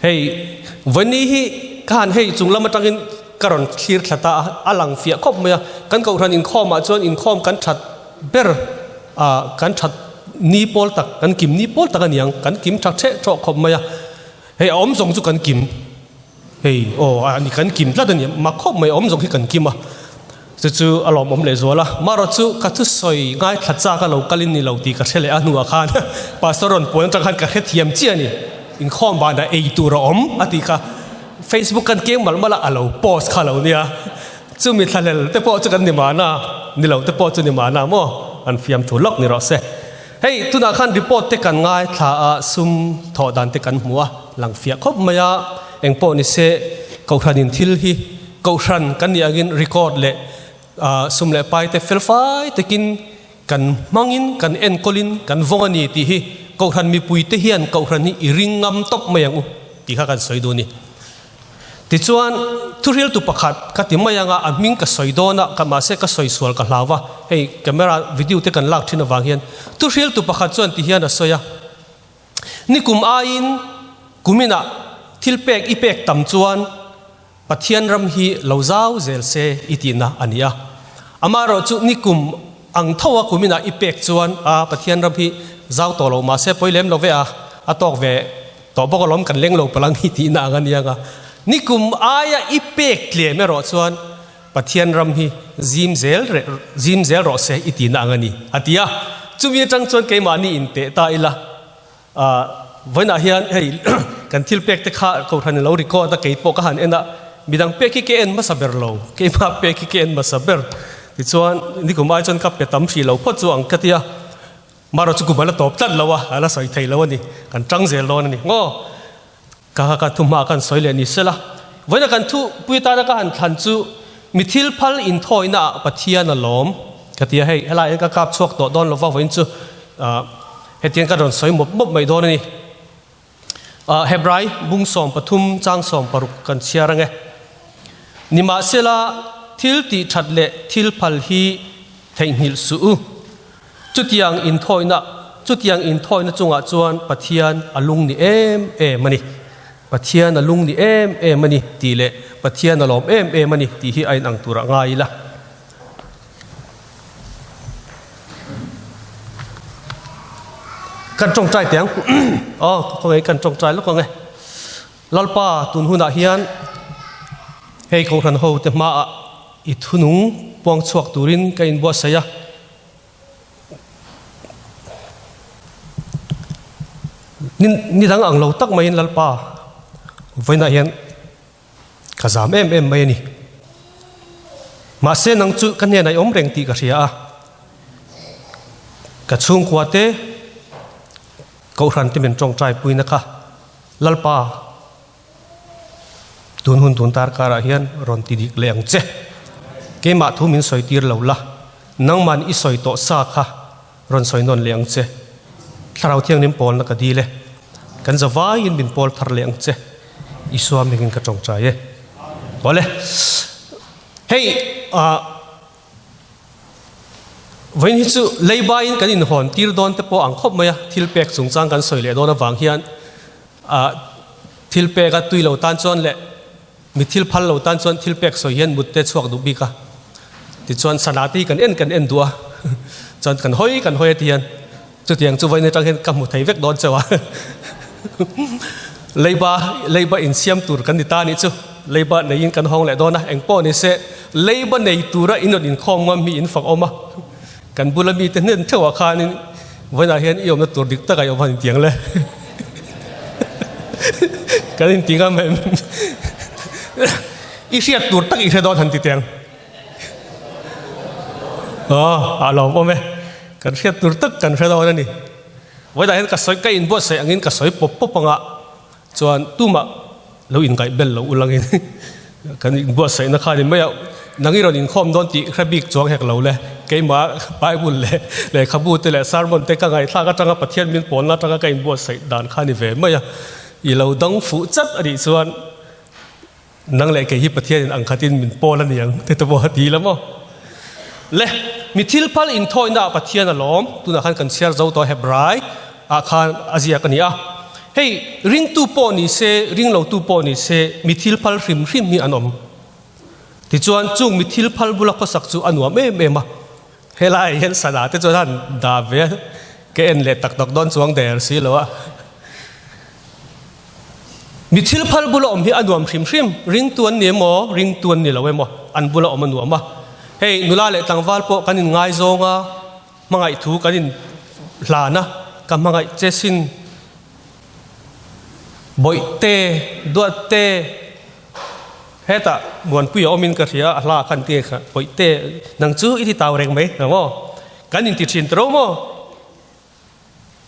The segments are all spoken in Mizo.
Hei vawiini hi ka han hei chung lam atangin ka rawn thlir thla ta a, a lang fiah khawp mai a. Kan kohhran inkhawmah chuan inkhawm kan that ber ah kan that ni pawl tak, kan kim ni pawl tak a ni ang, kan kim tha theh thawh khawp mai a. Hei a awm zawng chu kan kim. Hei aw a ni kan kim tlat a ni, mak khawp mai a awm zawng hi kan kim a. Chu chu a lawmawm leh zual a, marawh chu ka thusawi ngaithla chak a lo kalin ni lo tih ka hre leh a hnuah khan Pastor rawn puan atang khan ka hrethiam chiah a ni, inkhawm banah ei tur a awm a tih kha Facebook kan keng malh malh a, a lo post kha lo nia, chumi thlahlel te pawh chu kan ni mahna, ni lo te pawh chu ni mahna maw, an fiamthu lawk ni rawh se. Hei tunah khan report te kan ngaithla a, sum thawh dan te kan hmu a, lang fiah khawp mai a, engpawh ni se Kohhranin thil hi Kohhran kan nih angin record leh sum leh pai te felfai takin kan hmangin kan enkawlin kan vawng a ni tih hi Kohhran mipui te hian Kohhran hi i ring ngam tawp mai ang u tih kha kan sawi duh a ni. Tichuan thuhriltu pakhat ka ti mai anga a hming ka sawi dawn a ka mahse ka sawi sual ka hlau va, hei camera video te kan lak thin avang hian thuhriltu pakhat chuan ti hian a sawi a. Nikum aiin kuminah thil pek i pek tam chuan Pathian ram hi lo zau zel se i tihna a ni a. Amaherawh chu nikum ang tho a kuminah i pek chuan a Pathian ram hi zau tawh lo mahse pawi lem lo ve a, a tawk ve tawh bawk alawm kan leng lo palang hi tihna ang a ni ang a. Nikum aia i pek tlem erawh chuan Pathian ram hi zim zel zim zel rawh se i tihna ang a ni, a ti a. Chumi atang chuan keimahni inteh ta ila, vawiinah hian hei kan thil pek te kha Kohhran in lo record a, kei pawh ka han en a, midang pek hi ka en hmasa ber lo, keimah pek hi ka en hmasa ber. Tichuan nikum ai chuan ka pe tam hrih lo phawt chu ang ka ti a, marawh chu kum a la tawp tlat lo a, a la sawi thei lo a ni, kan tang zel dawn a ni. Ngaw! Ka kha ka thu hma kan sawi leh ni sela, vawiina kan thu pui atana ka han thlan chu mi thil phal inthawina ah Pathian a lawm ka ti a, hei helai hian ka kap chhuak tawh dawn lova vawiin chu hetiang ka rawn sawi mawp mawp mai dawn a ni. Hebrai bung 13 chang 16 kan chhiar ange. Nimahsela thil tih that leh thil phal hi theihnghilh suh u. Chutiang inthawina, chutiang inthawina chungah chuan Pathian a lung ni em em a ni. Pathian a lung ni em em a ni tih leh Pathian a lawm em em a ni tih hi a inang turah ngai ila. Kan tawngtai teh ang. Aw, khawngaih kan tawngtai lawk ang e. Lalpa, tun hunah hian hei Kohhran hote hmaah i thunung puang chhuak turin ka inbuatsaih a. Ni dang ang lo tak maiin Lalpa vawiinah hian ka zam em em mai a ni. Mahse nang chu ka hnenah i awm reng tih ka hria a, ka chhungkua te Kohhran te min tawngtai puina kha Lalpa Tun hun tun tar karah hian rawn ti dik leh ang che. Keimah thu min sawi tir lo la, nangman i sawi tawh sa kha rawn sawi nawn leh ang che. Thlarau Thianghlim pawlna ka dil e. Kan zavaiin min pawl thar leh ang che. Isua hmingin ka tawngtai e. Awle. Hei ah vawiin hi chu leibaiin kan inhawn tir dawn te pawh ang khawp mai a, thil pek chungchang kan sawi leh dawn avang hian ah thil pek a tui lo tan chuan leh mi thil phal lo tan chuan thil pek sawi hian mut te chhuak duh bik a, tichuan sana te hi kan en kan en duh a, chuan kan hawi kan hawi a ti hian chutiang chu vawiin atang hian ka hmu thei vek dawn chauh a, leiba leiba insiam tur kan ni ta anih chu, leiba neiin kan hawng leh dawn a, engpawh ni se leiba nei tura in rawn inkhawm ngam hi in fak awm a. Kan bula mite hnen theuhah khanin vawiinah hian i awmna tur dik takah i awm han intiang le. Kan inti ngam em? I hriat tur tak i hre dawn han ti teng. Aw, a lawm awm e. Kan hriat tur tak kan hre dawn a ni. Vawiinah hian ka sawi, ka inbuatsaih angin ka sawi pawp pawp anga chuan tumah lo inngaih bel lo ulangin kan inbuatsaihna kha ni mai a, nang i rawn inkhawm dawn tih hre bik chuang hek lo le, keimah Bible leh lehkhabu te leh sermon te ka ngaihthlak atanga Pathian min pawnna atanga ka inbuatsaih dan kha ni ve mai a, i lo dang fuh chat a nih chuan nang leh kei hi Pathianin ang khatin min pawl a ni ang te te pawh a ti la maw. Le, mi thil phal inthawihna ah Pathian a lawm, tunah khan kan chhiar zo tawh Hebrai ah khan a ziak a ni a. Hei, ringtu pawh ni se, ringlotu pawh ni se, mi thil phal hrim hrim hi an awm. Tichuan, chung mi thil phal bula khawsak chu a nuam em em a. Helaiah hian sana te chuan a han dah ve a, ka en leh tak tak dawn chuang der si lo a. Mi thil phal bula awm hi a nuam hrim hrim, ringtu an ni emaw, ringtu an ni lo emaw, an bula awm a nuam a. Hei, nula leh tlangval pawh kan inngaizawng a, hmangaih thu kan in hlan a, ka hmangaih che sin, bawihte, duatte, hetah Muanpuia awmin ka hria, a hla khan ti kha, bawihte, nang chu i ti tau reng mai ang aw, kan inti thin ta ro maw?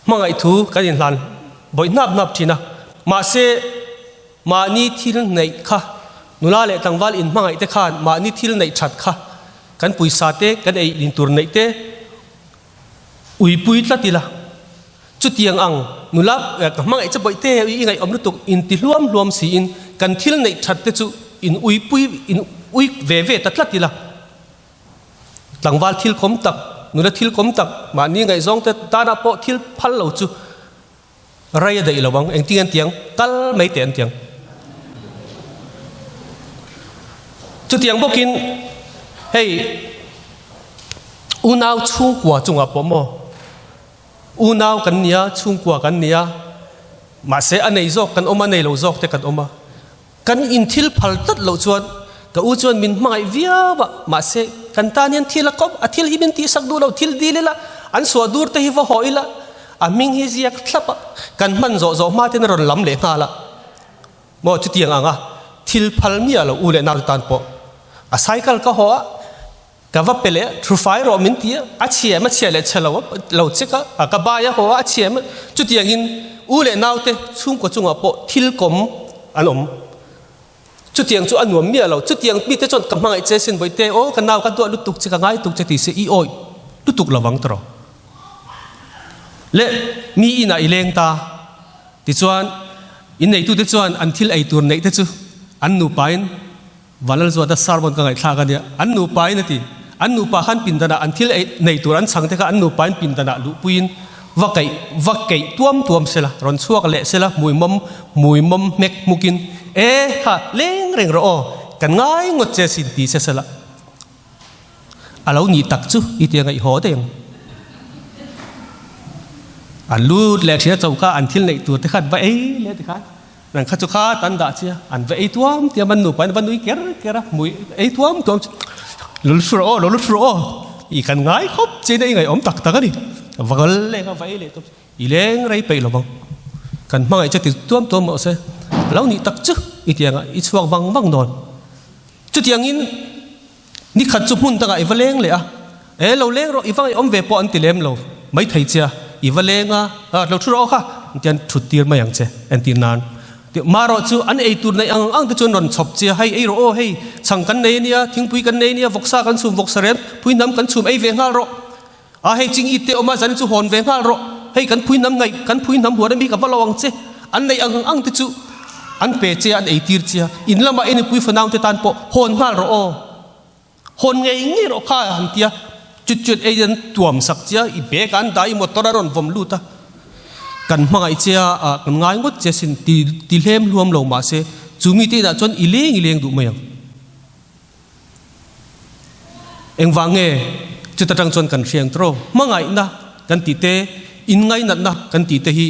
Hmangaih thu kan inhlan bawih hnap hnap thin a, mahse mahni thil neih kha nula leh tlangval inhmangaih te khan mahni thil neih that kha kan pawisa te kan ei in tur neih te uipui tlat ila chutiang ang nula ka hmangaih che bawih te i ngaihawm lutuk inti hluam hluam siin kan thil neih that te chu in uipui in ui ve ve ta tlat ila. Tlangval thil kawm tak, nula thil kawm tak, mahni ngaihzawng te tanah pawh thil phal lo chu rei a daih lo ang, engtin an tiang, kal mai teh an tiang. Chutiang bawkin hei unau chhungkua chungah pawh maw, unau kan nia, chhungkua kan nia, mahse a nei zawk kan awm a, nei lo zawk te kan awm a. Kan inthil phal tlat loh chuan ka u chuan min hmangaih viau a, mahse kan tan hian thil a kawp, a thil hi min tihsak duh lo, thil dil ila, an suah dur te hi va haw ila, a hming hi ziak thlap a, kan hman zawh zawh hma ten a rawn lam leh nghal a, maw chutiang ang a thil phal miah lo u leh nau te tan pawh a cycle ka haw a, Ka va pe leh a, thu fai rawh min ti a, a chhia em a chhia leh chhe lo lo chek a, ka bai a haw a, a chhia em chutiangin u leh naute chhungkaw chungah pawh thil kawm an awm. Chutiang chu a nuam miah lo, chutiang mite chuan ka hmangaih che sin bawihte, aw ka nau ka duah lutuk che, ka ngai tuk che ti se i awih lutuk lo vang tawh. Le mi inah i leng ta tichuan inneitute chuan an thil ei tur neih te chu an nupain Vanlalzuata sermon ka ngaihthlak a nia, an nupa in a ti. An nupa khan pindanah an thil ei nei tur an chhang te kha an nupa in pindanah luhpuiin va keih va keih tuam tuam sela, rawn chhuak leh sela hmui mawm hmui mawm hmek hmukin e ha leng reng rawh aw, kan ngai ngawt che sin ti se sela. A lo nih tak chu i tia ngaih haw daih ang. An lut leh thin a choka an thil neih tur te khan va ei leh tikhan. Nang kha chu kha tan dah chia an va ei tuam tiam an nupa in va nui ker ker a hmui ei tuam tuam chu lul hru rawh aw lul hru rawh aw i kan ngai khawp che in a i ngaihawm tak tak a ni va kal leng a va ei leh tawp i leng rei peih lo vang kan hmangaih che ti tuam tuam mawh se lo nih tak chu i tiang ah i chhuak vang vang dawn chutiang in Ni khat chu hmun dangah i va leng leh a, E lo leng rawh, i va ngaihawm ve pawh an ti lem lo maithei che a, i va leng a, a lo thu rawh aw kha, an tian thut tir mai ang che, entir nan. Marawh chu an ei tur neih ang ang te chu an rawn chhawp che a, hei ei rawh aw, hei chhang kan nei ania, thingpui kan nei ania, vawksa kan chhum, vawksa rem, phui hnam kan chhum, ei ve nghal rawh. A hei ching it te awm a, zan chu hawn ve nghal rawh, hei kan phui hnam ngaih, kan phui hnam huan ami ka va lo ang che, an neih ang ang te chu an pe che a, an ei tir che a, in lamah i nupui fanau te tan pawh hawn nghal rawh aw, hawn ngei ngei rawh kha a han ti a, chut chut ei an tuam sak che a, i bag ah an dah i motor a rawn vawm lut a, kan hmangaih che a, ah kan ngai ngawt che asin ti ti hlem hluam lo mahse chu mite inah chuan i leng i leng duh mai ang. Engvang nge chuta tang chuan kan hriang tawh? Hmangaihna kan tih te, inngainatna kan tih te hi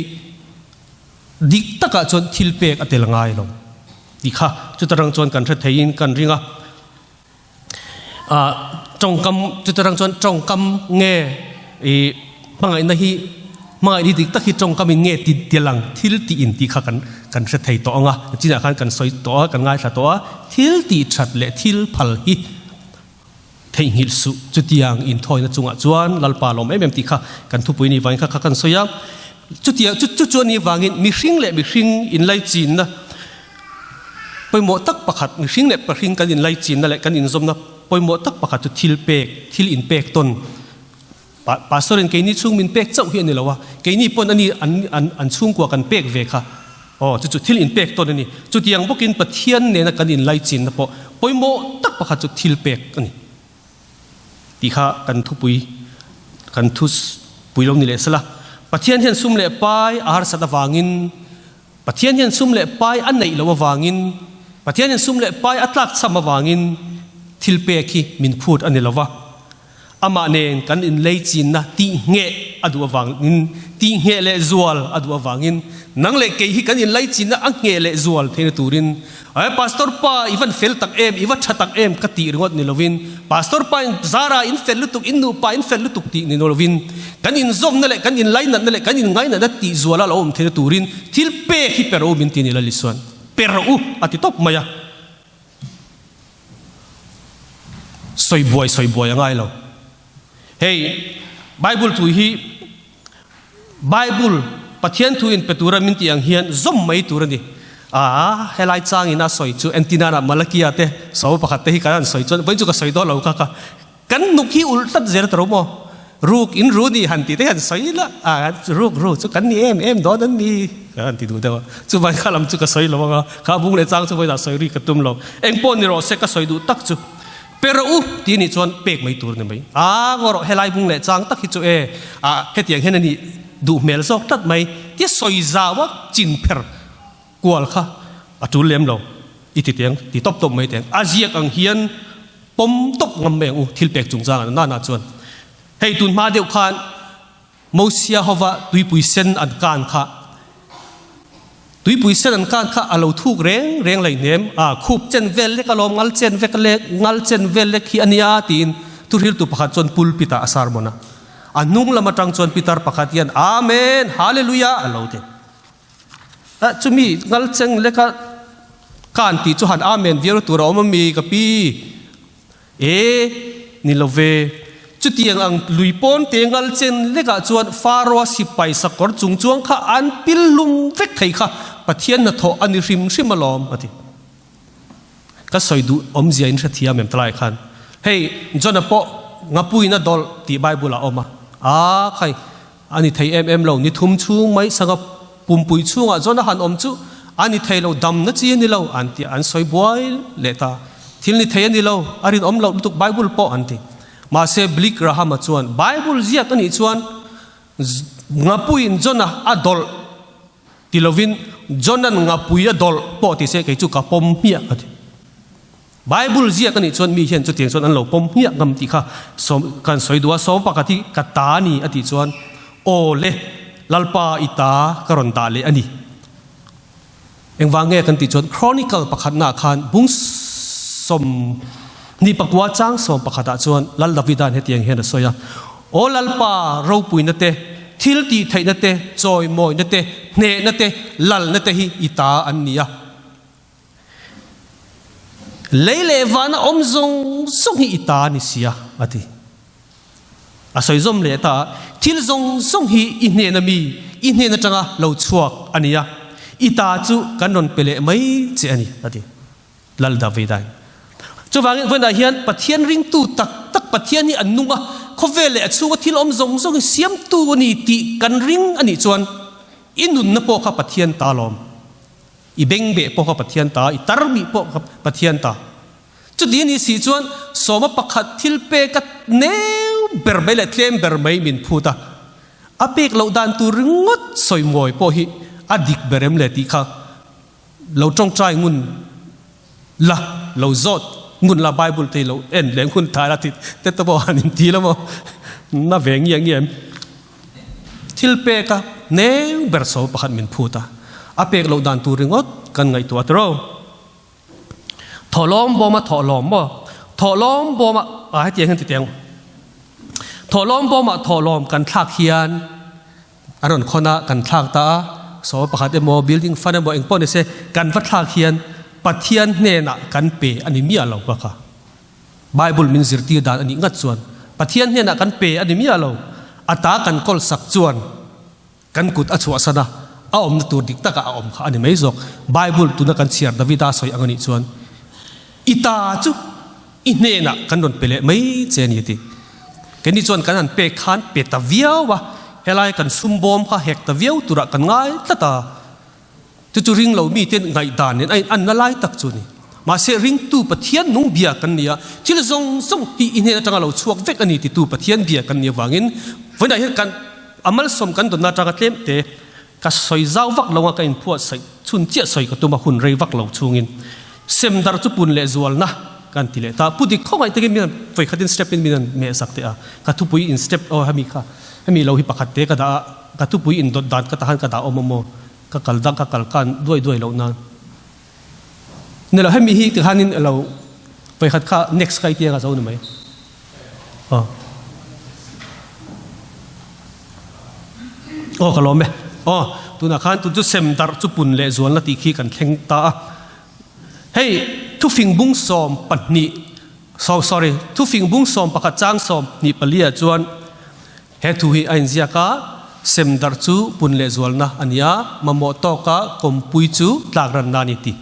dik takah chuan thil pek a tel ngai lo tih kha chuta tang chuan kan hre theiin kan ring a. Ah, tawngkam chuta tang chuan tawngkam nge i hmangaihna hi hmangaih ni dik tak hi tawngkam in nge ti ti lang thil tih in tih kha kan kan hre thei tawh ang a chinah khan kan sawi tawh a kan ngaithla tawh a thil tih that leh thil phal hi theihnghilh suh chutiang inthawina chungah chuan Lalpa lawm em em tih kha kan thupui ni vangin kha kha kan sawi a chutiang chu chu chuan ni vangin mihring leh mihring inlaichinna pawimawh tak pakhat mihring leh pahring kan inlaichinna leh kan inzawmna pawimawh tak pakhat chu thil pek thil inpek tawn Pastor in keini chhung min pek chauh hi a ni lo a, keini pawn ani an an an chhungkua kan pek ve kha. Aw chu chu thil in pek tawn a ni. Chutiang bawkin Pathian nena kan inlaichinna pawh pawimawh tak pakhat chu thil pek a ni tih kha kan thupui kan thu pui lo ni leh sela. Pathian hian sum leh pai a harsat avangin. Pathian hian sum leh pai a neih loh avangin, Pathian hian sum leh pai a tlakchham avangin thil pek hi min phut a ni lo va. Amah nen kan inleichinna tihngheh a duh avangin, tihngheh leh zual a duh avangin, nang leh kei hi kan inleichinna a ngheh leh zual theihna turin, Ae Pastor pa i van fel tak em, i va tha tak em ka tih ringawt ni lovin, Pastor pa in zara in fel lutuk, in nupa in fel lutuk tih ni lovin, kan inzawmna leh kan inlainatna leh kan inngainatna tih zuala lo awm theihna turin thil pek hi pe rawh u min ti ni Lal Isuan. Pe rawh u a ti tawp mai a. Sawi buai sawi buai a ngai lo. Hei Bible thu hi Bible Pathian thu in pe tura min tih ang hian zawm mai tur a ni. Aa helai chang in a sawi chu entinana Malakia te sawi pakhat te hi kan han sawi chuan vawiin chu ka sawi dawn lo kha ka Kan nuk hi ulh tlat zel ta ro maw? Ruk in ru ni han tih te hian sawi la, a ruk ru chu kan ni em em dawn an ni ka han ti duh deuh a. Chuvang kha lam chu ka sawi lo ang a, kha bung leh chang chu vawiinah sawi ri ka tum lo. Eng pawh ni rawh se ka sawi duh tak chu pe rawh u tih anih chuan pek mai tur a ni mai. A ngaw rawh helai bung leh chang tak hi chu e, a hetiang hian a nih duh hmel zawk tlat mai tia sawi zau a chin pher Kual kha a tul lem lo i ti teng, ti tawp tawp mai teng. A ziak ang hian pawm tawp ngam mai ang u thil pek chungchang an nana chuan. Hei tun hma deuh khan Mosia hova tuipui sen an kan kha tuipui sen an kan kha a lo thuk reng reng laihnem a khup chen vel lek alawm ngal chen vek lek ngal chen vel lek hi a nia tiin thuhriltu pakhat chuan pulpit ah a sermon a. A hnung lam atang chuan pitar pakhat hian Amen Hallelujah a lo ti. Eh chumi ngal cheng leka kan tih chu han amen viau tur a awm ami ka pi? E ni lo ve. Chutiang ang lui pawn te ngal chen lekah chuan Pharaoh-a sipai sakawr chung chuang kha an pil hlum vek thei kha Pathian hnathawh a ni hrim hrim alawm a ti. Ka sawi duh awmzia in hrethiam em tlai khan hei John-a pawh ngapuiin a dawlh tih Bible ah a awm a, aa khai a ni thei em em lo ni thum chhung mai sanga pumpui chhungah John-a han awm chu a ni thei lo damna chi a ni lo an ti an sawi buai leh ta thil ni thei a ni lo a rinawm loh lutuk Bible pawh an ti mahse Billy Graham-a chuan Bible ziak a nih chuan ngapuiin John-a a dawlh Ti lovin John-a'n ngapui a dawlh pawh ti se kei chu ka pawm hmiah a ti. Bible ziak a nih chuan mi hian chutiang chuan an lo pawm hmiah ngam tih kha sawm kan sawi duh a, sawm pakhat hi ka ta a ni a tih chuan aw le Lalpa i ta ka rawn dah leh a ni. Engvang nge kan tih chuan Chronicle pakhatnaah khan bung 29 chang 11 ah chuan Lal Davida'n hetiang hian a sawi a, Aw Lalpa ropuina te, Thil tih theihna te, chawimawina te, hnehna te, lalna te hi i ta an ni a. Lei leh vana awm zawng zawng hi i ta a ni si a, a ti. A sawi zawm leh ta a, thil zawng zawng hi i hnehna mi, i hnen atanga lo chhuak a ni a, i ta chu kan rawn pe leh mai che a ni, a ti. Lal Davidain. Chuvangin vawiinah hian Pathian ringtu tak tak Pathian hi an nung a, khawvel leh a chhunga thil awm zawng zawng hi siamtu a ni tih kan ring a nih chuan i nunna pawh kha Pathian ta lawm, i bengbeh pawh kha Pathian ta, i tarmih pawh kha Pathian ta. Chuti a nih si chuan sawma pakhat thil peka neu ber mai leh tlem ber mai min phut a, a pek loh dan tur ringawt sawimawi pawh hi a dik ber em le tih kha Lo tawngtai ngun la, lo zawt ngun la Bible te lo en leh ngun ta la ti te te pawh han in ti la maw na ve nge nge em. Thil pek a neu ber so pakhat min phut a, a pek loh dan tur ringawt kan ngaihtuah tiro. Thawhlawm bawm a thawhlawm maw? Thawhlawm bawm a, a hetiang hian ti teh ang. Thawhlawm bawm ah thawhlawm kan thlak hian A rawn khawn a, kan thlak ta a, saw pakhat emaw, building fund emaw eng pawh ni se, kan va thlak hian Pathian hnenah kan pe a ni miah lo ka kha. Bible min zirtir dan a nih ngat chuan Pathian hnenah kan pe a ni miah lo, a ta kan kawl sak chuan kan kut a chhuahsan a, a awmna tur dik takah a awm kha a ni mai zawk. Bible tuna kan chhiar Davida sawi ang a nih chuan i ta chu I hnenah kan rawn pe leh mai che a ni a ti. Keini chuan kan han pek khan pe ta viau a, helai kan sum bawm kha hek ta viau turah kan ngai tlat a. Chu chu ring lo mite ngaihdan nen a in anna lai tak chu a ni. Mahse ringtu Pathian nung bia kan ni a, thil zawng zawng hi i hnen atanga lo chhuak vek a ni titu Pathian bia kan nih avangin vawiinah hian kan a malsawm kan dawnna atanga tlem te ka sawi zau vak lo a ka inphuah saih. chhun chiah sawi ka tum a hun rei vak lo chungin sem darh chu pun leh zualna kan ti leh ta. Pu dik khawngaih takin min han vawi khatin step in min han meh sak teh a, ka thupui in step aw hemi kha hemi lo hi pakhat te ka dah a, ka thupui in dawt dan ka tahan ka dah awm a maw ka kal dang ka kal kan duai duai loh nan. Ni lo hemi hi tikhanin alo vawi khat kha next ka i tia ka zo ni mai. Aw. Aw ka lawm e. Aw tunah khan tun chu sem darh chu pun leh zualna tih khi kan thleng ta a. Hei thufing bung 12 so sorry thufing bung 11 chang 24 ah chuan he thu hi a inziak a, sem darh chu pun leh zualna a ni a, mamawh tawka kawmpui chu tlak ranna a ni tih.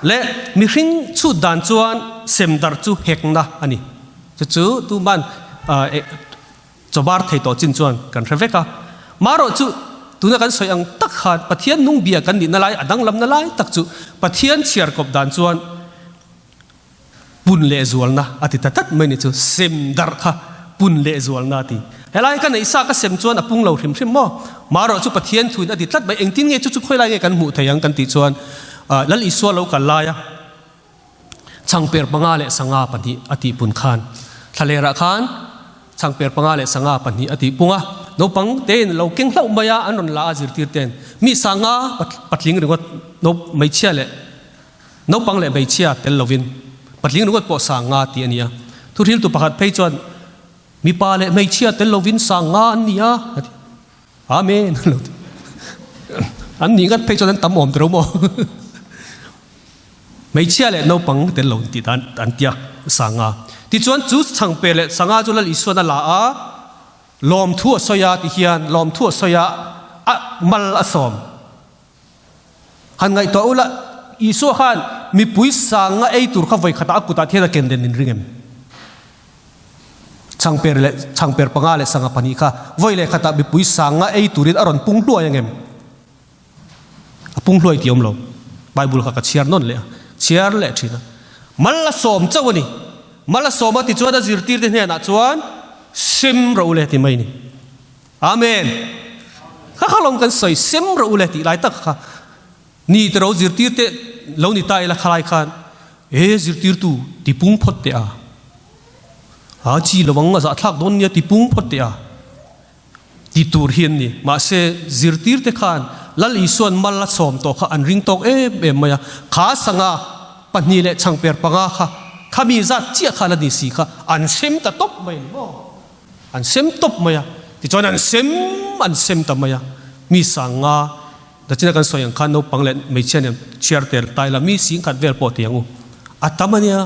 Leh mihring chhut dan chuan sem darh chu hekna a ni. Chu chu tuman chawbar thei tawh chin chuan kan hre vek a. Marawh chu tuna kan sawi ang tak khan Pathian nung bia kan nihna lai a danglamna lai tak chu Pathian chhiar kawp dan chuan Pun lehzualna a ti ta tlat mai ni chu sem darh kha pun lehzualna a ti. Helai ka neih sa ka sem chuan a pung lo hrim hrim maw? Marawh chu Pathian thuin a ti tlat mai. Engtin nge chu chu khawi lai nge kan hmuh thei ang kan tih chuan Lal Isua lo kal laia changper panga leh sanga pahnih a tih pun khan thlalerah khan changper panga leh sanga pahnih a tih pung a, naupang tein lo keng hlauh mai a an rawn la a zirtir ten mi sanga patling ringawt hmeichhia leh Naupang leh hmeichhia tel lovin patling ringawt pawh sang nga tih a ni a. Thuhriltu pakhat phei chuan, Mipa leh hmeichhia tel lovin sang nga an ni a, a ti. Amen an lo ti. An nih ngat phei chuan an tam awm tiro maw? Hmeichhia leh naupang tel lo tih dan an ti a, sang nga. Tichuan chu chhangpe leh sanga chu Lal Isuan a la a, lawmthu a sawi a ti hian lawmthu a sawi a, a mal a sawm. Han ngaihtuah ula, Isua khan mipui sanga ei tur kha vawi khatah a kutah thian a ken den in ring em? Changper leh changper panga leh sanga pahnih kha vawi leh khatah mipui sanga ei turin a rawn pung hluai ang em? A pung hluai tih awm lo. Bible kha ka chhiar nawn leh a, chhiar leh thin a. Mal a sawm chauh a ni. Mal a sawm a tichuan a zirtirte hnenah chuan sem ro le ti mai a ni. Amen. Kha kha lawm kan sawi sem rawh u le tih lai tak kha ni te ro zirtir te lo ni ta ila khalai khan e zirtirtu ti pung phawt teh a a chi lovang a zahthlak dawn nia ti pung phawt teh a ti tur hi an ni mahse zirtir te khan Lal Isuan mal a sawm tawh kha an ring tawk em em mai a kha sanga pahnih leh changper panga kha khami zat chiah kha la ni si kha an sem ta tawp mai a ni maw. An sem tawp mai a, tichuan an sem an sem ta mai a, mi sanga nachina kan sawi ang khan naupang leh hmeichhia nen chhiar tel ta ila mi singkhat vel pawh ti ang u. A tam a nia.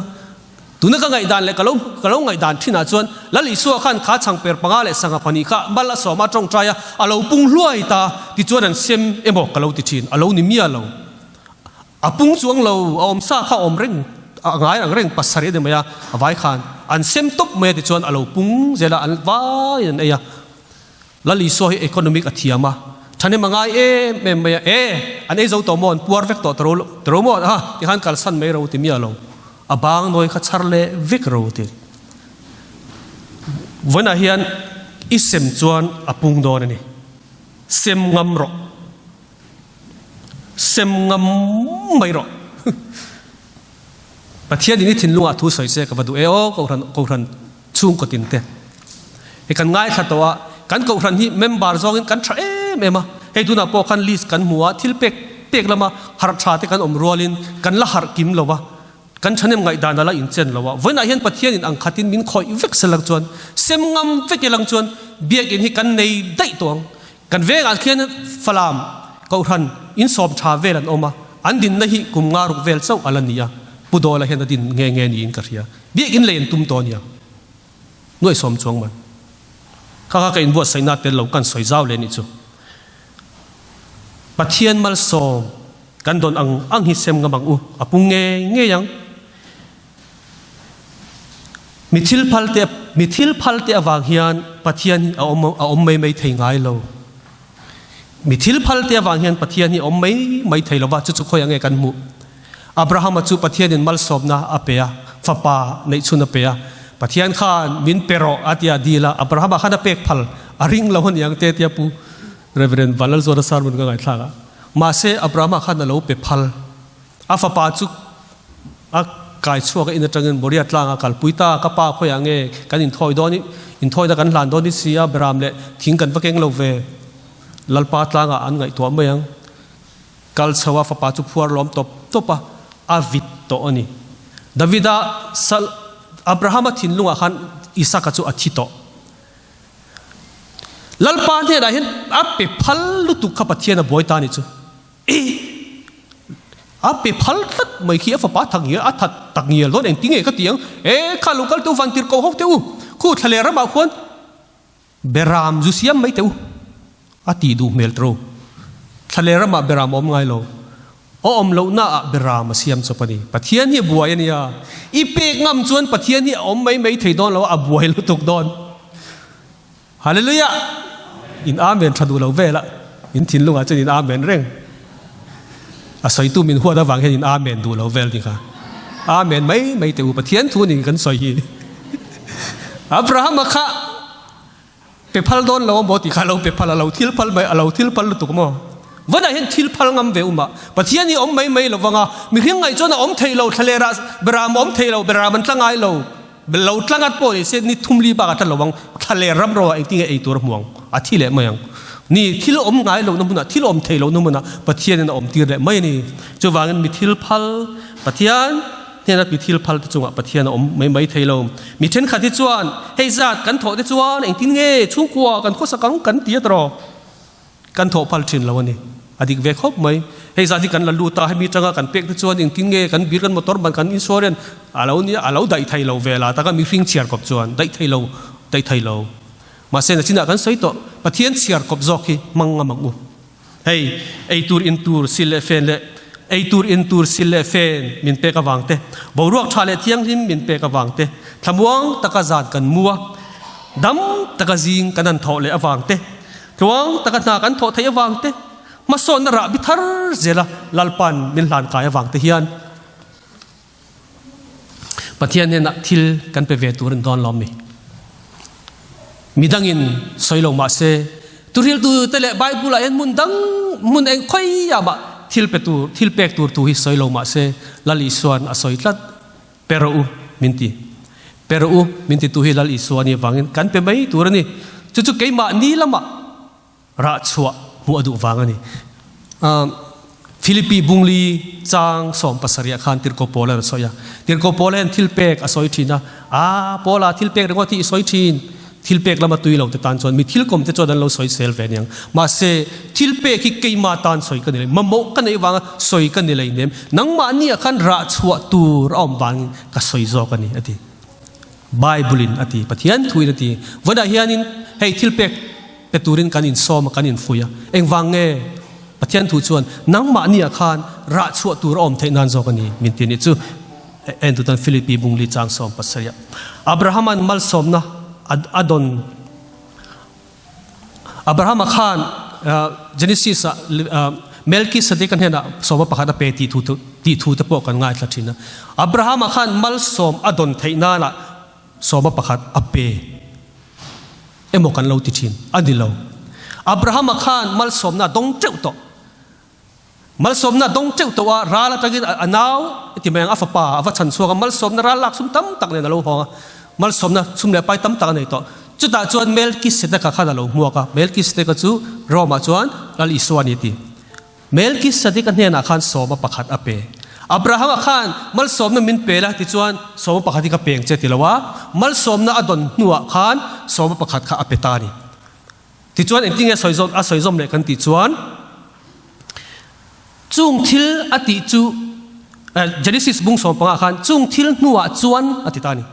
Tuna ka ngaihdan leh ka lo ka lo ngaihdan thinah chuan Lal Isua khan kha changper panga leh sangha pahnih kha mal a sawm a tawngtai a, a lo pung hluai ta, tichuan an sem emaw ka lo ti thin, a lo ni miah lo. A pung chuang lo, a awm sa kha a awm reng, a ngai ang reng pasarih a ni mai a, a vai khan an sem tawp mai a tichuan a lo pung zel a, an vaiin an ei a. Lal Isua hi economic a thiam a, thahnem a ngai em em mai a, e, an ei zo tawh maw, an puar vek tawh ta ro maw, ha, tikhan kalsan mai ro ti miah lo, a bang nawi kha chhar leh vek ro ti. Vawiinah hian i sem chuan a pung dawn a ni, sem ngam rawh. Sem ngam mai rawh. Pathian in i thinlungah thu sawi che ka va duh e aw Kohhran Kohhran chhungkaw tin te. Hei kan ngaithla tawh a, kan Kohhran hi member zawngin kan tha em em a, hei tunah pawh khan list kan hmu a, thil pek pek lama harh tha te kan awm rualin kan la harh kim lo va, kan thahnem ngaihdan a la inchen lo a. Vawiinah hian Pathian in ang khatin min khawih vek se lang chuan, sem ngam vek i lang chuan biakinn hi kan nei daih tawh ang. Kan vengah khian Falam Kohhran insawm tha vel an awm a, an dinna hi kum nga ruk vel chauh a la ni a, Pu Dawla hian a din nghe nghe niin ka hria. Biakinn lei an tum tawh a nia. Nuaihsawm chuang man. Kha kha ka inbuatsaihna tel lo kan sawi zau leh nih chu. Pathian malsawm kan dawn ang ang hi sem ngam ang u, a pung ngei ngei ang. Mi thil phal te mi thil phal te avang hian Pathian hi a awm a awm mai mai thei ngai lo. Mi thil phal te avang hian Pathian hi a awm mai mai thei lo va, chu chu khawi ang nge kan hmuh. Abrahama chu Pathianin malsawmna a pe a, fapa neihchhun a pe a. Pathian khan min pe rawh a tia dil a, Abrahama khan a pek phal a ring lo a niang te tia Pu Reverend Vanlalzuala sermon ka ngaihthlak a. Mahse Abrahama khan a lo pe phal. A fapa chu a kai chhuak a in atangin Moria tlang a kalpui ta, ka pa khawiah nge kan inthawi dawn i, inthawina kan hlan dawn i si a, Beram leh thing kan va keng lo ve. Lalpa tlangah an ngaihtuah mai ang. Kal chho a fapa chu phuar lawm tawp tawp a, a vit tawh a ni. Davida sal Abrahama thinlungah khan Isaka chu a thi tawh. Lalpa hnenah hian a pe phal lutuk kha Pathian a buai ta a nih chu. I a pe phal tlat mai khi a fapa thak ngial a that tak ngial dawn engti nge ka ti ang e kha lo kal teh u van tirh ko ho teh u khu thla leh ramah khuan Beram zu siam mai teh u a tih duh hmel tro. Thlaleh ramah beram a awm ngai lo. A awm lohna ah beram a siam chawp a ni. Pathian hi a buai a nia. I pek ngam chuan Pathian hi a awm mai mai thei dawn lo a, a buai lutuk dawn. Hallelujah! In Amen tha duh lo vel a, in thinlungah chuan in Amen reng. A sawitu min huat avang hian in Amen duh lo vel ni kha. Amen mai mai teh u, Pathian thu nin kan sawi hi. Abrahama kha pe phal dawn lo a maw tih kha a lo pe phal, a lo thil phal mai, a lo thil phal lutuk maw? Vanah hian thil phal ngam ve um a, Pathian hi awm mai mai lo vang a, mihring ngaih chuan a awm thei lo, thlalerah beram a awm thei lo, beram an tla ngai lo, lo tla ngat pawh ni se ni thum li bak a tla lo ang, thlaler ram ro ah engtin nge ei tur a hmu ang, a thi leh mai ang. Ni, thil awm ngai lohna hmunah, thil awm thei lohna hmunah Pathianin a awm tir leh mai a ni. Chuvangin mi thil phal Pathian, Hnena mi thil phal te chungah Pathian a awm mai mai thei lo. Mi thenkhat hi chuan, Hei zat kan thawh te chuan engtin nge chhungkua kan khawsak ang kan ti a tawh? Kan thawh phal thin lo a ni. A dik ve khawp mai. Hei zat hi kan la lut a, hemi tanga kan pek te chuan engtin nge kan bill kan motor ban kan insurance a lo nia a lo daih thei lo ve la taka mihring chhiar kawp chuan daih thei lo daih thei lo. Mahse nachinah kan sawi tawh Pathian chhiar kawp zawk hi hmang ngam ang u. Hei, ei tur in tur sil leh fen leh ei tur in tur sil leh fen min pek avang te, boruak tha leh thianghlim min pek avang te, thlamuang taka zan kan mu a, dam taka zing kan han thawh leh avang te, tluang taka hna kan thawh theih avang te, hmasawnna rahbi thar zela Lalpa'n min hlan kai avang te hian Pathian hnenah thil kan pe ve tur an dawn lawm mi. Midangin sawi lo mah se, tuhriltu te leh Bible ah hian hmun dang hmun eng khawi ah mah thil pe tur thil pek tur thu hi sawi lo mah se, Lal Isuan a sawi tlat, pe rawh u min ti. Pe rawh u min ti tu hi Lal Isua a nih avangin kan pe mai tur a ni. Chu chu keimahni lamah Rah chhuah hmuh a duh vang a ni. Philippi bungli chang 70 ah khan Tirhkoh Paul a sawi a. Tirhkoh Paul hian thil pek a sawi thin a. A, Paula thil pek ringawt hi i sawi thin. Thil pek lama tui lo te tan chuan mi thil kawm te chuan an lo sawi sel ve aniang. Mahse, thil pek hi keima tan sawi ka ni lei, mamawh ka neih vanga sawi ka ni lei nem. Nangmahni ah khan rah chhuah tur a awm vangin ka sawi zawk a ni, a ti. Bible in a ti, Pathian thuin a ti. Vawiinah hianin hei thil pek pe turin kan insawm a, kan infuih a. Engvang nge? Pathian thu chuan nangmahniah khan rah chhuah tur a awm theih nan zawk a ni min ti nih chu. En tutan Philippi bungli chang 17 ah Abrahama'n malsawmna a dawn Abrahama khan Genesis ah Melkisedek a hnenah sawma pakhat a pe tih thu tih thu te pawh kan ngaithla thin a. Abrahama khan malsawm a dawn theih nanah sawma pakhat a pe emaw kan lo ti thin a ni lo. Abrahama khan malsawmna a dawng teuh tawh. Malsawmna a dawng teuh tawh a, ral atangin a nau ti mai ang a fapa a va chhan chhuak a, malsawmna ral lak sum tam tak nen a lo hawng a, malsawmna sum leh pai tam tak a nei tawh. Chutah chuan Melkisedeka khan a lo hmuak a, Melkisedeka chu Rome-ah chuan Lal Isua a ni a ti. Melkisedeka hnenah khan sawma pakhat a pe. Abrahama khan malsawmna min pe la tichuan sawma pakhat hi ka peng che ti lo a, malsawmna a dawn hnuah khan sawma pakhat kha a pe ta a ni. Tichuan engtin nge sawi zawm a sawi zawm leh kan tih chuan chung thil a tih chu Genesis bung 15 khan chung thil hnuah chuan a ti ta a ni.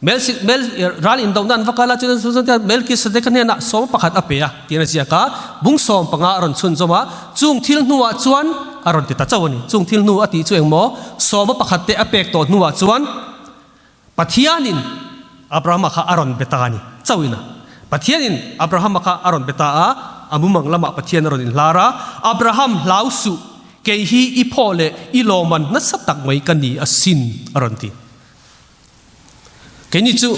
Mel mel ral indohna an va kal a chuan Melkisedek hnenah 11 a pe a tiin a ziak a, bung 15 a rawn chhunzawm a, chung thil hnuah chuan a rawn ti ta chauh a ni. Chung thil hnu a tih chu engmaw 11 te a pek tawh hnuah chuan Pathianin Abrahama kha a rawn be ta a ni. Chauhin a. Pathianin Abrahama kha a rawn be ta a, a mumang lamah Pathian a rawn inhlar a, Abraham hlau suh, kei hi i phaw leh i lawman nasa tak mai ka ni asin, a rawn ti. Keini chu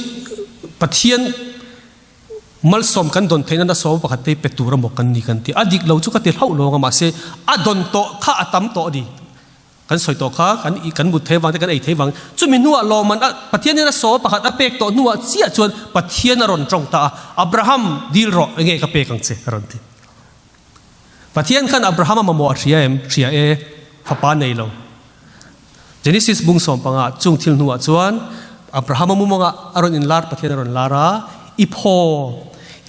Pathian. Malsawm kan dawn theihna na sawm pakhat te pe tur amaw kan ni kan ti. A dik lo chu ka ti hlauh lawng a mahse a dawn tawh kha a tam tawh a ni. Kan sawi tawh kha kan kan mut thei vang te kan ei thei vang chumi hnuah lawmman a Pathian hian a sawm pakhat a pek tawh hnuah chiah chuan Pathian a rawn tawng ta a Abraham dil rawh enge ka pek ang che a rawn ti. Pathian khan Abraham a mamawh a hria em? Hria e, fapa nei lo. Genesis bung sawmpangah chung thil hnuah chuan Abraham a mumangah a rawn inlar Pathian a rawn lar a, I phaw,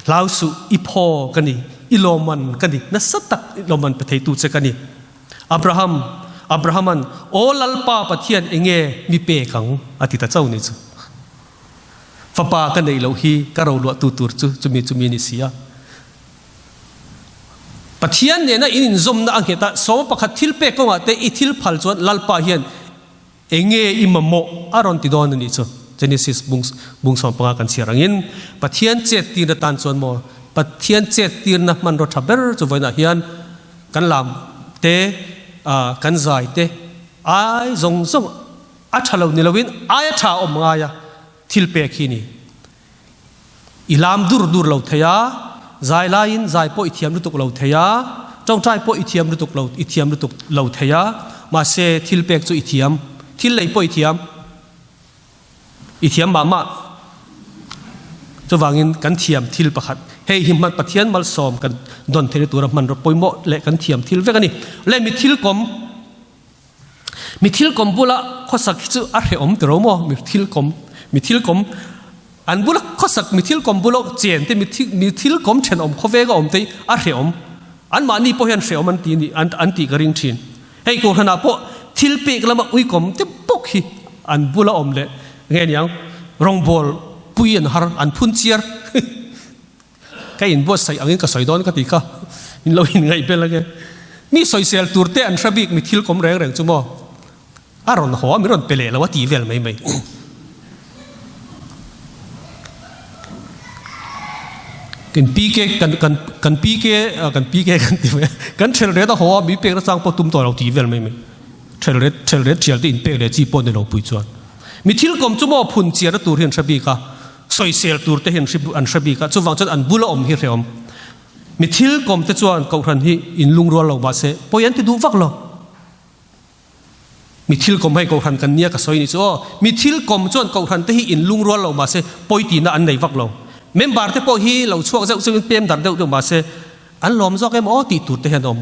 hlau suh, i phaw ka ni, i lawmman ka ni, nasa tak i lawmman pe theitu che ka ni. Abraham, Abrahaman, Aw Lalpa Pathian enge mi pek ang? a ti ta chauh ni chu. Fapa ka neih loh hi ka roluahtu tur chu chumi chumi ni si a. Pathian nena in inzawmna a nghet a, sawma pakhat thil pek kawngah te i thil phal chuan Lalpa hian enge i mamawh a rawn ti dawn a nih chu. Genesis bung bung 15 kan chhiar angin Pathian chet tirna tan chuan maw Pathian chet tirna hmanraw tha ber chu vawiinah hian kan lam te kan zai te ai zawng zawng a tha lo ni loin aia tha awm ngai a thil pek hi ni. I lam dur dur lo thei a, zai laiin zai pawh i thiam lutuk lo thei a, tawngtai pawh i thiam lutuk lo i thiam lutuk lo thei a, mahse thil pek chu i thiam, thil lei pawh i thiam, i thiam mah mah. Chuvangin kan thiam thil pakhat, hei hi hman Pathian malsawm kan dawn theihna tura hmanraw pawimawh leh kan thiam thil vek a ni. Le mi thil kawm. Mi thil kawm bula khawsak hi chu a hrehawm tiro maw? Mi thil kawm, mi thil kawm an bula khawsak mi thil kawm bula chen te mi thil mi thil kawm thenawm khawveng a awm te hi a hrehawm. Anmahni pawh hian hrehawm an ti ni an an tih ka ring thin. Hei Kohhranah pawh thil pek lama uikawm te bawk hi an bula awm leh nge niang rawngbawl pui an har an phun chiar. Ka inbuatsaih angin ka sawi dawn ka ti kha, in lo inngaih bel ange. Mi sawisel tur te an hre bik mi thil kawm reng reng chu maw? A rawn haw a, min rawn pe leh lo a ti vel mai mai. Kan PK kan kan kan PK kan PK kan ti mai kan thel ret a haw a, mi pek na chang pawh tum tawh lo ti vel mai mai. Thel ret thel ret thial te inpek leh chi pawh ni lo pui chuan. Mi thil kawm chu maw phun chiarna tur hi an hre bik a. Sawisel tur te hi an hre bik a, chuvang chuan an bula awm hi hrehawm. Mi thil kawm te chuan Kohhran hi in lungrual lo mahse pawi an ti duh vak lo. Mi thil kawm hei Kohhran kan nia ka sawi ni chu aw. Mi thil kawm chuan Kohhran te hi in lungrual lo mahse pawi tihna an nei vak lo. Member te pawh hi lo chhuak zeuh zeuhin pem darh deuh deuh mahse an lawm zawk em aw tih tur te hian awm.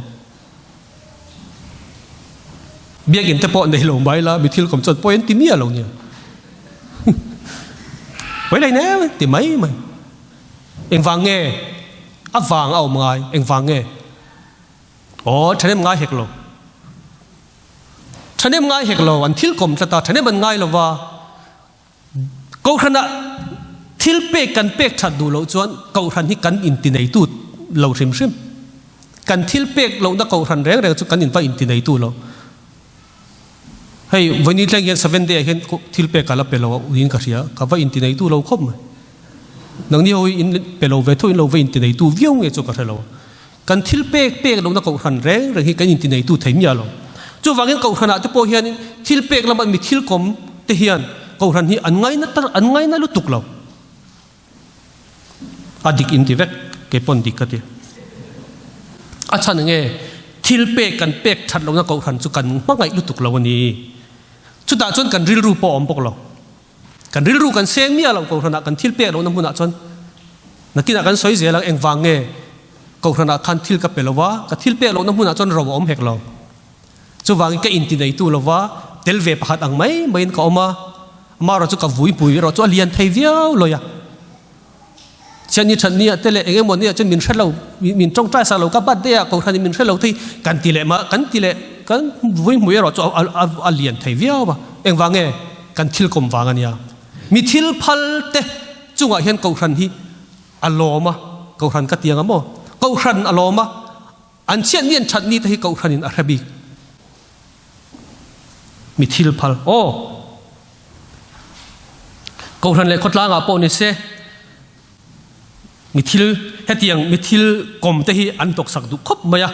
Biakinn te pawh nei lo mai la, mi thil kawm chuan pawi an ti miah lo nia. Pawi lei nem ti mai mai. Engvang nge? A vang a awm ngai, engvang nge? Aw, thahnem ngai hek lo. Thahnem ngai hek lo, an thil kawm tlat a, thahnem an ngai lo va. Kohhranah thil pek kan pek that duh loh chuan Kohhran hi kan intineitu lo hrim hrim. Kan thil pek lohna Kohhran reng reng chu kan inva intineitu lo. Hei vawiin thleng hian seven day ah hian thil pek ka la pe lo a uiin ka hria, ka va intineitu lo khawp mai. Nangni ho hi in pe lo ve tho in lo va intineitu viau nge chu ka hre lo. Kan thil pek pek lohna Kohhran reng reng hi kan intineitu thei miah lo. Chuvangin Kohhranah te pawh hianin thil pek lama mi thil kawm te hian Kohhran hi an ngaina tar an ngaina lutuk lo. A dik inti vek, kei pawn dik ka ti. A chhan enge thil pek kan pek that lohna Kohhran chu kan hmangaih lutuk lo a ni. Chutah chuan kan rilru pawh a awm bawk lo. Kan rilru kan seng miah lo Kohhranah kan thil pek lohna hmunah chuan nakinah kan sawi zel ang engvang nge Kohhranah khan thil ka pe lo va, ka thil pek lohna hmunah chuan ro a awm hek lo. Chuvangin ka inti neitu lo va, tel ve pakhat ang mai maiin ka awm a, amaherawh chu ka vui pui erawh chu a lian thei viau lawi a. Chian ni that ni ah te leh eng emaw ni ah chuan min hre lo, min tawngtai sak lo, ka birthday ah Kohhranin min hre lo thei kan ti leh mah, kan ti leh kan vui hmui erawh chu a lian thei viau a. Engvang nge? Kan thil kawm vang a nia. Mi thil phal te chungah hian Kohhran hi a lawm a, Kohhran ka ti ang a maw? Kohhran a lawm a, an chhiat ni an that ni te hi Kohhranin a hre bik. Mi thil phal aw. Kohhran leh khawtlangah pawh ni se, mi thil hetiang mi thil kawm te hi an tawksak duh khawp mai a.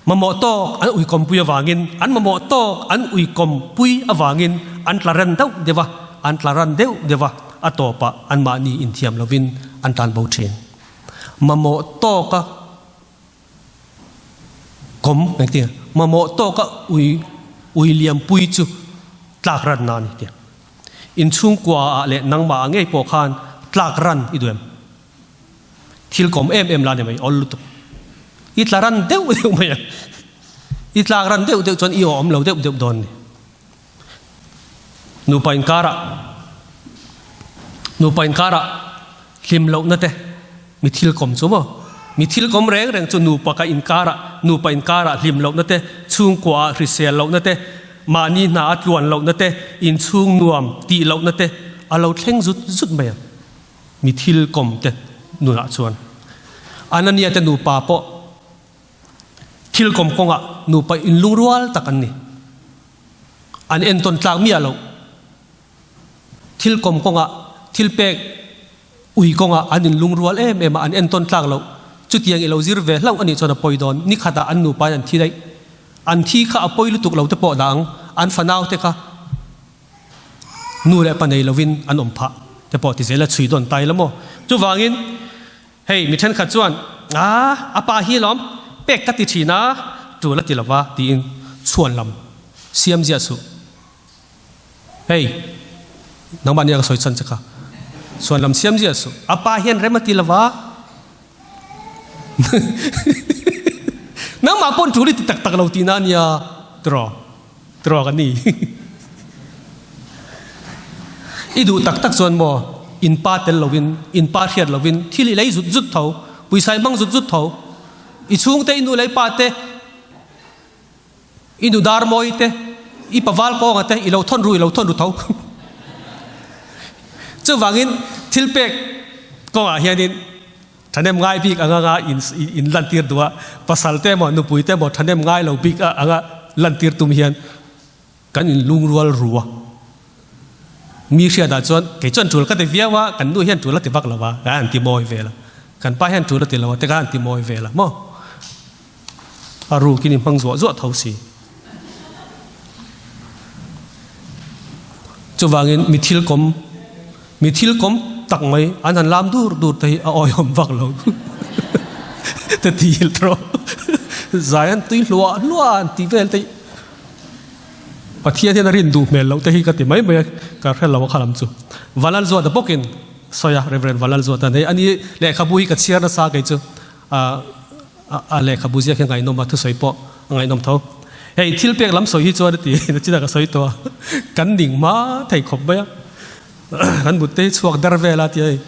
Mamawh tawk an uikawmpui avangin, an mamawh tawk an uikawmpui avangin an tla ran deuh deuh a, an tla ran deuh deuh a, a tawpah anmahni inthiam lovin an tan bo thin. Mamawh tawka kawm engtin mamawh tawka ui ui liampui chu tlak ran na a ni tia. Inchhungkua ah leh nangmah ah ngei pawh khan tlak ran i duh em? Thil kawm em em la ni mai awl lutuk. I tla ran deuh deuh mai ang. I tlak ran deuh deuh chuan i awm lo deuh deuh dawn ni. Nupa inkarah Nupa inkarah hlim lohna te mi thil kawm chu maw? Mi thil kawm reng reng chu nupa ka inkarah nupa inkarah hlim lohna te, chhungkuaah hrisel lohna te, mahni hna a tluan lohna te, inchhung nuam tih lohna te a lo thleng zut zut mai ang. Mi thil kawm te nunah chuan Anania te nupa pawh Thil kawm kawngah nupa inlungrual tak an ni. An entawn tlak miah loh. Thil kawm kawngah, thil pek ui kawngah an inlungrual em em a, an entawn tlak loh. Chutiang i lo zir ve hlauh a nih chuan a pawi dawn. Ni khatah an nupain an thi daih. An thi kha a pawi lutuk lo te pawh dah ang. An fanau te kha nu leh pa nei lovin an awm phah te pawh ti zel a chhui dawn ta ila maw. Chuvangin. Hei, mi thenkhat chuan, A, a pa hi alawm, pek ka ti thin a, tul a ti lova, tiin chhuan lam siam ziah suh. Hei, nangmah nia ka sawi chhan che kha, chhuan lam siam ziah suh, a pa hian rem a ti lova, nangmah pawn tul i ti tak tak lo tihna a nia, tiraw, tiraw ka ni. I duh tak tak chuan maw, in pa tel lovin, in pa hriat lovin thil i lei zut zut tho, pawisa i hmang zut zut tho. I chhungte, i nu leh i pa te, i nu dar mawi te, i paval kawnga te i lo thawn ru, i lo thawn ru tho. Chuvangin thil pek kawngah hianin thahnem ngai bik anga nga in lantir duh a, pasal te emaw nupui te emaw thahnem ngai lo bik anga lantir tum hian Kan inlungrual ru a, mi hriatah chuan kei chuan tul ka ti viau a, kan nu hian tul a ti vak lo a, ka han ti mawi vel a, kan pa hian tul a ti lo a te ka han ti mawi vel a maw? A rukin i hmang zuah zuah tho si. Chuvangin mi thil kawm, mi thil kawm tak mai an han lam dur dur te hi a awihawm vak lo te ti rawh. Zai an tui hluah hluah an ti vel te hi. Pathian hian a rin duh hmel loh te hi ka ti mai mai a, ka hre lo a kha lam chu. Valalzuata bawkin sawi a, Rev. Valalzuata hei ani lehkhabu hi ka chhiar nasa kei chu a lehkhabu ziak hi a ngaihnawm a, thusawi pawh a ngaihnawm tho. Hei thil pek lam sawi hi chuan a ti nachin a ka sawi tawh a, kan ning hma thei khawp mai a, kan but te hi chhuak der vel a ti a hei,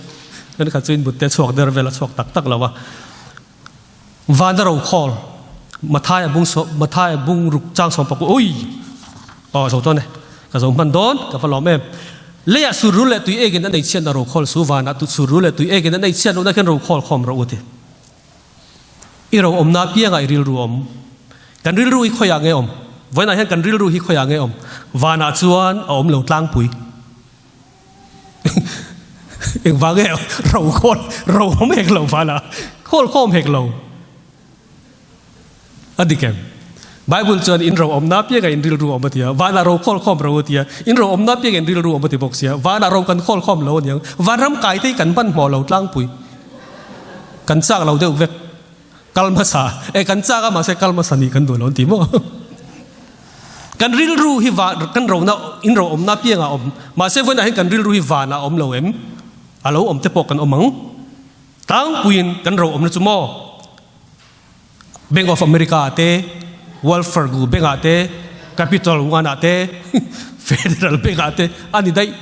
kan khat chu in but te chhuak der vel a chhuak tak tak lo a. Vana ro khawl Mathaia bung sawm Mathaia bung ruk chang sawm pakua ui aw zo chuan e ka zo hman dawn ka va lawm em leiah sur rul leh tui ekin an ei chhiatna ro khawl su vanah tu sur rul leh tui ekin an ei chhiat lohna khian ro khawl khawm rawh u ti i ro awmna piangah i rilru awm kan rilru hi khawiah nge awm vawiinah hian kan rilru hi khawiah nge awm vanah chuan a awm lo tlangpui. Engvang nge ro khawl ro awm hek lo fana khawl khawm hek lo a dik em Bible chuan in ro awmna pianga in rilru awm a tia vanah ro khawl khawm ro a tia in ro awmna pianga in rilru awm a ti bawk sia vanah ro kan khawl khawm lo aniang vanram kai te hi kan hmanhmawh lo tlangpui kan chak lo deuh vek kal hmasa e kan chak a mahse kal hmasa nih kan duh lo an ti maw kan rilru hi va kan rona in ro awmna pianga awm mahse vawiinah hian kan rilru hi vanah awm lo em a lo awm te pawh kan awm ang tlangpuiin kan ro awmna chu maw Bank of America ah te Wells Fargo bank ah te Capital One ah te Federal bank ah te a ni daih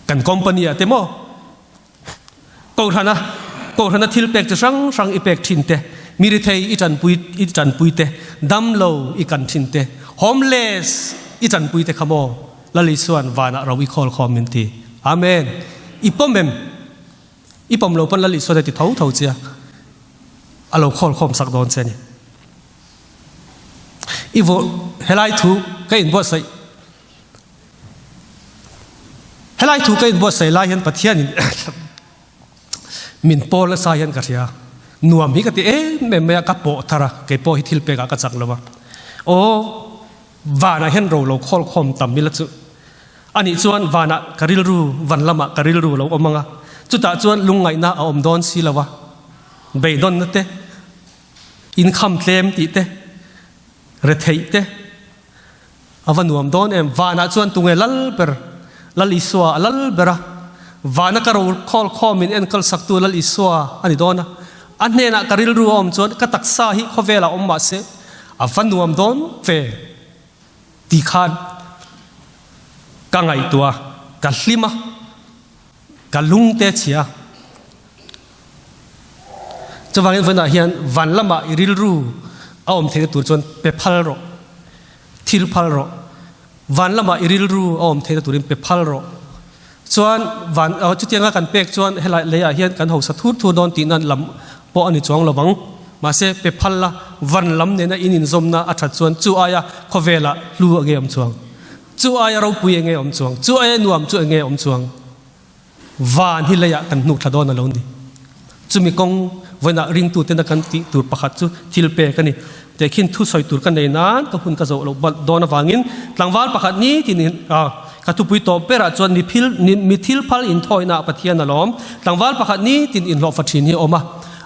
kan company ah te maw Kohhrana Kohhrana thil pek chi hrang hrang i pek thin te, mi rithei i tanpui i tanpui te, damlo i kan thin te, homeless i tanpui te kha maw Lal Isuan vanah ro i khawl khawm min ti. Amen. I pawm em? I pawm lo pawn Lal Isuan a ti tho tho chia. A lo khawl khawm sak dawn che ni. I vo helai thu ka inbuatsaih Helai thu ka inbuatsaih lai hian Pathianin min pawl nasa hian ka hria. Nuam hi ka ti em em mai a, ka pawh thar a, kei pawh hi thil pekah ka chak lo va. Aw, vanah hian ro lo khawl khawm tam ila chu. Anih chuan vanah ka rilru, van lamah ka rilru lo awm ang a. Chutah chuan lungngaihna a awm dawn si lo a, beidawnna te, inkham tlem tih te, retheih te a va nuam dawn em. Vanah chuan tunge lal ber? Lal Isua a lal ber a, vana ka rokhawl khawmin enkawl saktu Lal Isua a ni dawn a. A hnenah ka rilru a awm chuan ka taksa hi khawvelah awm mah se a va nuam dawn ve ti khan ka ngaihtuah a, ka hlim a, ka lung te chhia. Chuvangin vawiinah hian van lamah i rilru a awm theihna tur chuan pe phal rawh, thil phal rawh. Van lamah i rilru a awm theihna turin pe phal rawh. Chuan van chutianga kan pek chuan helai leiah hian kan hausa thur thur dawn tih nan lam pawh a ni chuang lo vang. Mahse pe phal la, van lam nena in inzawmna a that chuan chu aia khawvelah hlu a nge awm chuang? Chu aia ropui enge awm chuang? Chu aia nuam chu enge awm chuang? Van hi leiah kan hnuk thla dawn a lo ni. Chumi kawng vawiinah ringtutena kan tih tur pakhat chu thil pek a ni. Tehkhin thu sawi tur ka nei nan ka hun ka zawh loh dawn avangin tlangval pakhat ni tin ka thupui tawp berah chuan mi phil mi thil phal inthawihnaah Pathian a lawm. Tlangval pakhat ni tin inhlawhfa thin hi a awm a.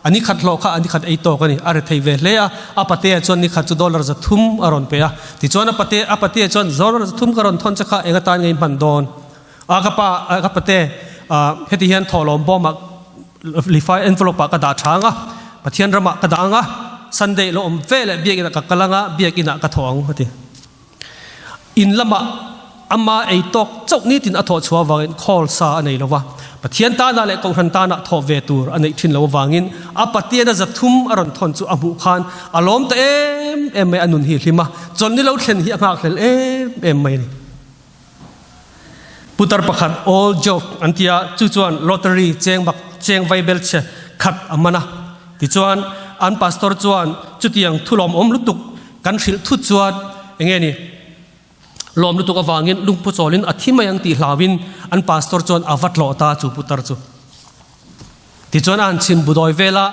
A ni khat hlawh kha a ni khat ei tawk a ni. A rethei ve hle a, a patea chuan ni khat chu dollar 300 a rawn pe a. Tichuan a pate a patea chuan dollar 300 ka rawn thawn che kha eng atan ngei hman dawn? A ka pa ka pate heti hian thawhlawm bawmah lifai envelope ah ka dah tha ang a, Pathian ramah ka dah ang a, Sunday lo awm ve leh biakinah ka kal ang a, biakinah ka thawh ang a ti. In lamah ama ei tawk chauh nitin a thawh chhuah avangin khawl sa a nei lo va, Pathian tanah leh Kohhran tanah thawh ve tur a neih thin lo avangin a Patian a 300 a rawn thawn chu a hmuh khan a lawm ta em em mai, a nun hi a hlim a, chawlhni lo thlen hi a nghakhlel em em mai a ni. Putar pakhat old joke an ti a, chu chuan lottery cheng bak cheng vaibel chhe khat a man a. Tichuan an pastor chuan chutiang thu lawmawm lutuk kan hrilh thut chuan enge ni lawm lutuk avangin lungphu chawlin a thi mai ang tih hlauin an pastor chuan a va tlawh ta chu putar chu. Tichuan a han chhim budawi vel a,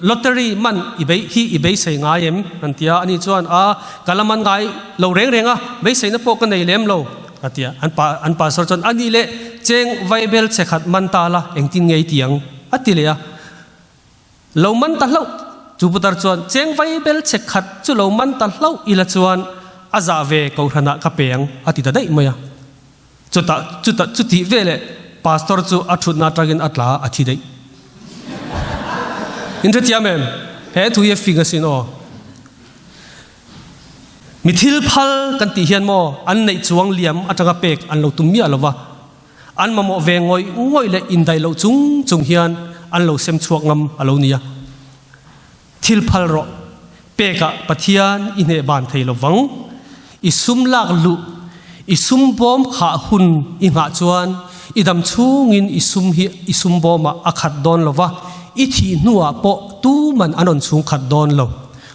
Lottery man i bei hi i beisei ngai em? an ti a. Ani chuan, A, ka la man ngai lo reng reng a, beiseina pawh ka nei lem lo, a ti a. An pa an pastor chuan, A nih leh, cheng vaibel chhe khat man ta la, engtin nge i ti ang? a ti leh a. Lo man ta hlauh, chu putar chuan, Cheng vaibel chhe khat chu lo man ta hlauh ila chuan a zah ve kohhranah ka pe ang, a ti ta daih mai a. Chutah, chutah, chutih veleh pastor chu a thutna atangin a tla a thi daih. In hrethiam em? He thu hi a fing asin aw. Mi thil phal kan tih hian maw an neih chuang liam atanga pek an lo tum miah lova, an mamawh ve ngawih ngawih leh indaih loh chung chung hian an lo sem chhuak ngam a lo nia. Thil phal rawh, pekah Pathian i hneh ban thei lo vang. I sum lak luh, i sum bawm khah hun i nghah chuan i dam chhungin i sum hi i sum bawmah a khat dawn lo va, i thih hnuah pawh tuman an rawn chhung khat dawn lo.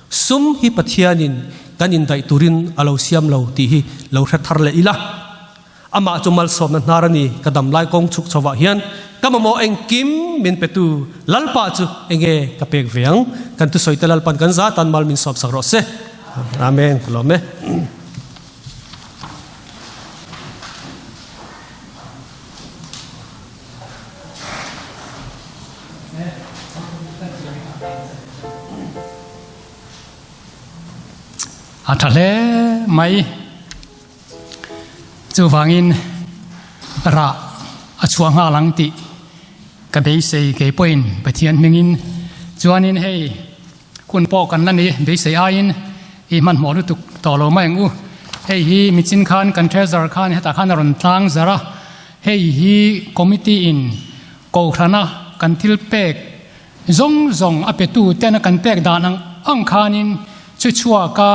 Sum hi Pathianin kan indaih turin a lo siam lo tih hi lo hre thar leh ila. Amah chu malsawmna hnar a ni, ka dam lai kawng chhuk chhovah hian ka mamawh engkim min petu Lalpa chu enge ka pek ve ang? Kan thusawite Lalpan kan za tan mal min sawmsak rawh se. Amen. Ka lawm e. A tha hle mai. Chuvangin rah a chhuah nghal ang tih ka beisei kei pawhin Pathian hmingin chuanin hei hun pawh kan la ni beisei aiin i hmanhmawh lutuk tawh lo mai ang u. Hei hi michin khan kan treasurer khan hetah khan a rawn tlang zar a, hei hi committee in kohhrana kan thil pek zawng zawng a petu tena kan pek dan ang ang khanin chu chhuaka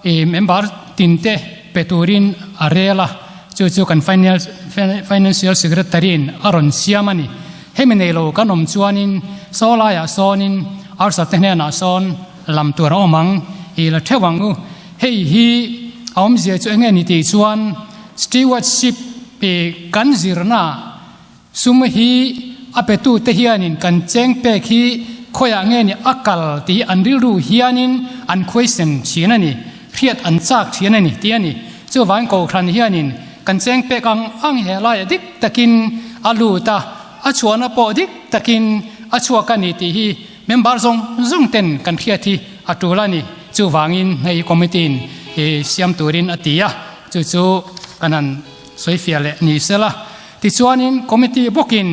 I member tinte pe turin a rel a, chu chu kan Financial Secretary in a rawn siam a ni. Hemi nei lo kan awm chuanin saw laiah sawnin arsa te hnenah sawn lam tur a awm ang i la theuh ang u. Hei hi a awmzia chu enge ni tih chuan stewardship i kan zirna Sum hi a petute hianin kan cheng pek hi khawiah nge ni a kal tih an rilru hianin an question thin a ni, hriat an chak thin a ni tih a ni. Chuvangin Kohhran hianin kan cheng pek ang ang he laiah dik takin a lut a. a chhuahna pawh dik takin a chhuak a ni tih hi member zawng zawng ten kan hriat hi a tul a ni. Chuvangin hei committee in siam turin a ti a, chu chu kan han sawifiah leh ni sela. Tichuanin committee bawkin.